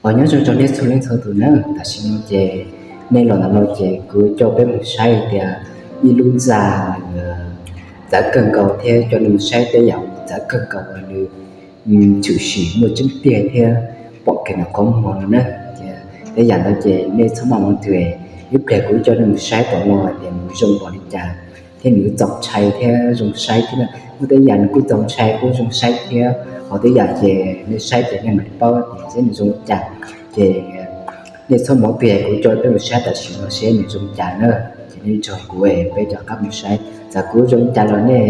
Os, nyob zoo rau nej txhua leej txhua tus na. Tam sim no ces nej los ntawm no ces kuv coj peb mus saib tias ib lub ntxa nws txawv kawg nkaus thiab coj nej mus saib tej yam txawv kawg nkaus uas nws tshwm sim muaj tseeb tiag thiab pom kiag ntawm qhov muag no na. Ces tej yam ntawd ces nej txhob maj mus twg, ib pliag kuv coj nej mus saib tom no hais tias nws zoo npaum li cas thiab nws txaus ntshai thiab zoo saib thiab na. Muaj tej yam nws kuj txaus ntshai kuj zoo saib thiab, ho tej yam ces nej saib ces nej mam li paub tias nws zoo li cas. Ces nej txhob mus twg, kuv coj peb mus saib tam sim no seb nws zoo li cas na. Ces nej nrog kuv peb rov qab mus saib, txawm kuv zoo li cas los nej,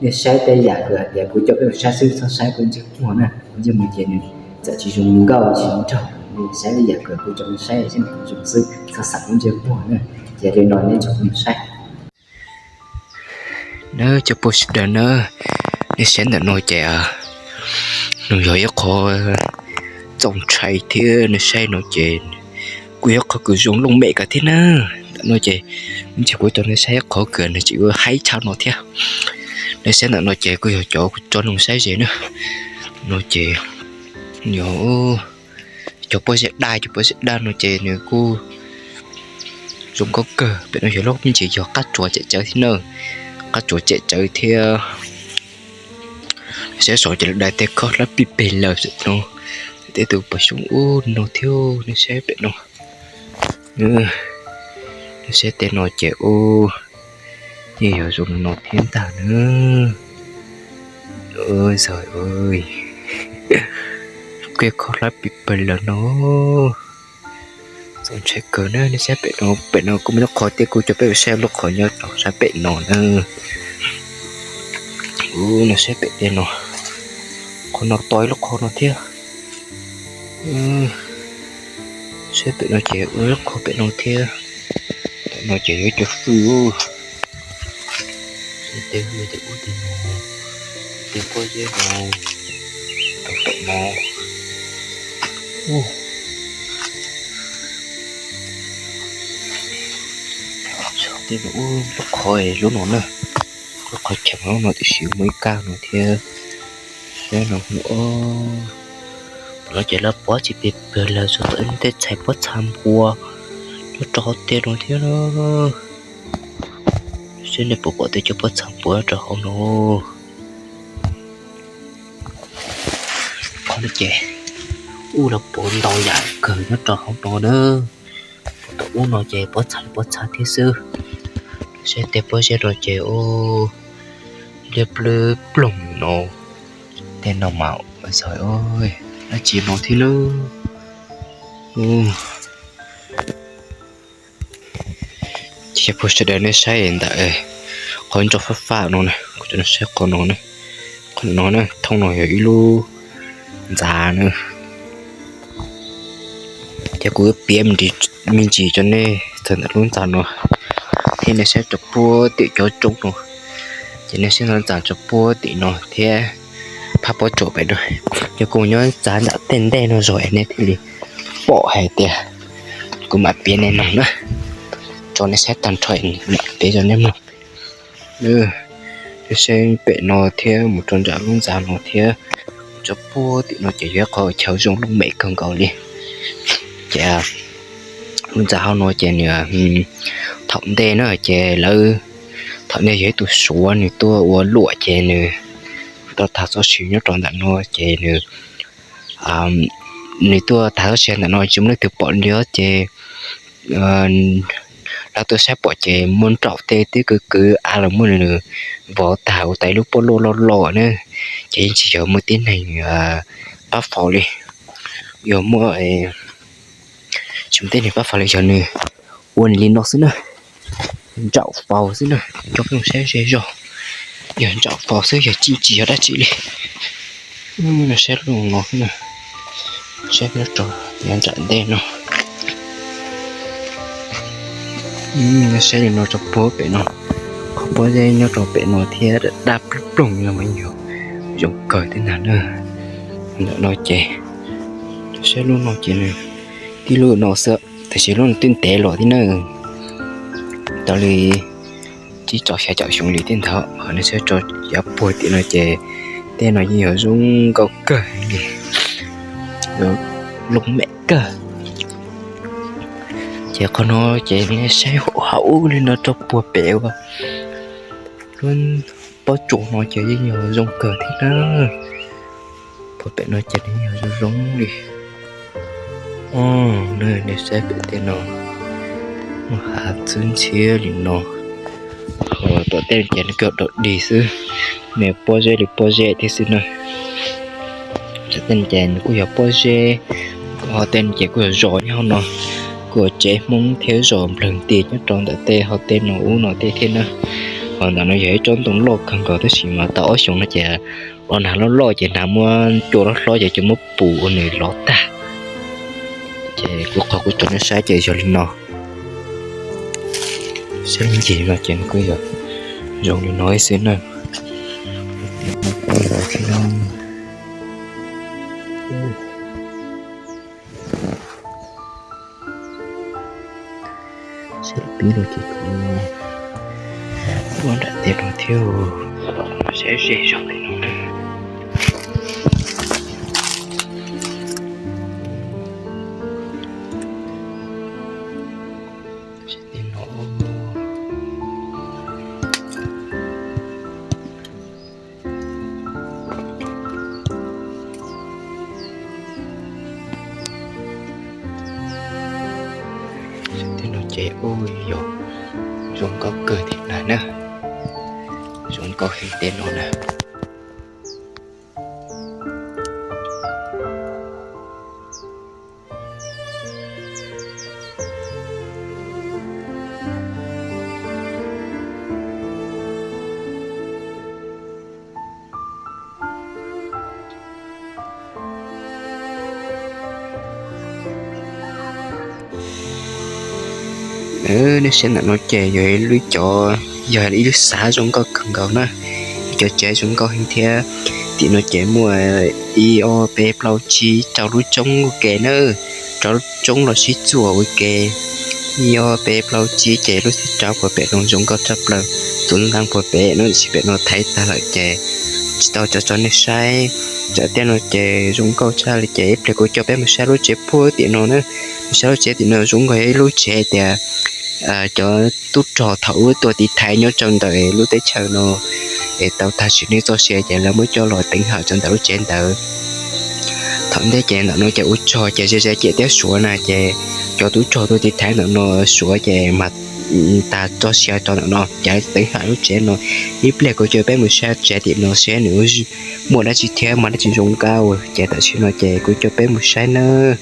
nej saib tej yam kws hais tias kuv coj peb mus saib xwb, txhob saib kuv ntsej muag na. Kuv ntsej muag ces nws txawm tsis zoo nkauj tsis nrog nej saib, tej yam kws kuv coj mus saib seb nws zoo xwb, txhob xam kuv ntsej muag na. Ces li no nej nrog kuv mus saib. Na cov phooj ywg sawv daws na, nej saib ntawm no ces nws yog ib qho txaus ntshai thiab nej saib no ces kuj yog qhov kws zoo looj mem kawg thiab na. Ntawm no ces ib pliag kuv coj nej saib qhov kws nws tseem haib tshaj no thiab. Nej saib ntawm no ces kuj yog cov kuv tso nej saib ze na. No ces yog cov pob zeb daj, cov pob zeb daj no ces nws kuj zoo nkauj kawg. Pem no yog lub me ntsis yog qab tsuas tsem tsawv thiab na, qab tsuas tsem tsawv thiab. Saib saum ces lawv dai tej khob hlab pij peg lawm no, tej tus pom xyoob ub no thiab. Nej saib pem no, nej saib tej no ces ub, yeej yog zoo no thiab ntag na. Oj, kuj khob hlab pij pawg lawm no. Txaus ntshai kawg na. Nej saib pem no, pem no kuj muaj lub qhov thiab, kuv coj peb saib lub qhov nyob rau sab pem no na. Ub, nej saib pem tej no, qhov no to ib lub qhov no thiab. Saib pem no ces ua lub qhov pem no thiab. Pem no ces yuav cov fwj ub. Tej fwj tej ub tej no, tej pob zeb no, rau tom no. Tej no ub, lub qhov lub no na, lub qhov cheem lub no tiam sis muaj ib kab no thiab. Tej no, tom no ces lawv pob tsis plig plig lawm, txhua tus tej txhais pob txha npua nyob rau hauv tej no thiab. Seb nej puas pom tej cov pob txha npua nyob rau hauv no. Qhov no ces ub, lawv puav ntau yam kawg nyob rau hauv no na. Tom ub no ces pob txha pob txha thiab xwb. Saib tej pob zeb no ces ub, liab plwb ploog no. Tej no mas ua txhaum dab tsi no thiab lauj. Ces peb sawv daws nej saib ntawm qhov ntsa fab fab no na, kuv coj nej saib qhov no, qhov no na, thooj no yog ib lub ntxa na. Ces kuv piav me ntsis rau nej txog ntawm lub ntxa no, thiab nej saib rau puag tim cov roob no, ces nej saib ntxa rau puag tim no thiab phab pob tsuas pem no. Ces kuv nyob ntxa nram tej ntej no zog es nej thiaj li pom hais tias kuv mam piav nej mloog na, rau nej saib tag nrho, piav rau nej mloog. Saib pem no thiab mus rau nram lub ntxa no thiab, rau puag tim no ces yog ib qho chaw zoo looj mem kawg nkaus li. Ces lub ntxa hauv no ces nws, thaum ntej na ces lawv, thaum ntej yog ib tug Suav nws tuaj ua luam ces nws tau tag txoj sia nyob rau ntawm no ces nws, nws tuaj tag txoj sia ntawm no tsis muaj leej twg pom li ces lawv tuaj saib pom ces muaj nraum tej twb kwv kwv av los muaj nws vov tag ua tau ib lub pob luaj loj loj na. Ces yeej tsis yog muaj tib neeg pab faus li, yog muaj, tsis muaj tib neeg pab faus li, yog nws ua li no xwb na. Nraum faus xwb na, coj peb saib ze zog, yog nraum faus xwb, yog tsis, tsis yog dab tsi li. Saib lub no xwb na, saib rau nram ntej no. Saib li no rau puag pem no, qhov pob zeb nyob rau pem no thiab daj ploog ploog no mas yog zoo kawg thiab ntag na. Ntawm no ces, saib lub no ces nws tib lub no xwb, tab sis lub no twb ntev los thiab na, tau li tsib caug xya caum xyoo li thiab ntag. Ho nej saib rau yav puag tim no ces tej no yeej yog zoo nkauj kawg li. Loo mem kawg. Ces qhov no ces nej saib hauv li no rau puag pem uas lub pob tsuas no ces yeej yog zoo kawg thiab na. Puag pem no ces nws yog zoo zoo li. Nej saib pem tej no, muaj hav txwb ntxhiab li no. Ho tom tej ces nws kuj yog dog dig xwb, nws pob zeb li pob zeb thiab xwb na. Tom tej ces nws kuj yog pob zeb, ho tej ces kuj yog zos nyob hauv no, kuj yog tsev Hmoob thiab zos nplawg nti nyob rau ntawm tej hauv tej no ub no tej thiab na. Ho ntawm no yog ib tsob ntoo loj kawg nkaus tab sis mas tau ob xyoos no ces los nag loj loj ces nag muab cua loj hlob ces cua muab pus ua nws lov tag. Ces kuv qhov kuv tso nej saib ces yog li no. Saib ncig no ces nws kuj yog zoo li no ib xwb na. Saib pib no ces kuv ua nram tej no thiab, saib ze zog tej no na. Tej no Tej no ces ub yog zoo nkauj kawg thiab na, zoo nkauj heev tej no na. Nej saib ntawm no ces yog ib lub cov, yog ib lub xav zoo nkauj kawg nkaus na. Ib cov tsev zoo nkauj heev thiab. Tim no ces muaj ib ob peb plaub tsib rau lub roob ua ke na, rau lub roob los sib txuas ua ke. Ib ob peb plaub tsib ces lub thib rau puag pem no zoo nkauj tshaj plaws, tus ntoo puag pem no, tiam sis pem no thaiv tag lawm ces tsis tau tso tso nej saib. Tam tej no ces zoo nkauj tshaj li ces ib pliag kuv coj peb mus saib lub tsev puag tim no na. Mus saib lub tsev tim no zoo nkauj, ib lub tsev tias cov tub rog thaum ub tuaj tiv thaiv nyob rau ntawm lub teb chaws no es tau tag sim neej txoj sia ces lawv muab coj los teev hawm rau ntawm lub tsev ntawd. Thaum ntej ces ntawm no ces ua rog ces ze ze ciam thiab suav na ces cov tub rog tuaj tiv thaiv ntawm no suav ces mas tas txoj sia rau ntawm no ces teev hawm lub tsev no. Ib pliag kuv coj peb mus saib tsev tim no seb nws muaj dab tsi thiab mas dab tsi zoo nkauj. Ces tam sim no ces kuv coj peb mus saib nawb.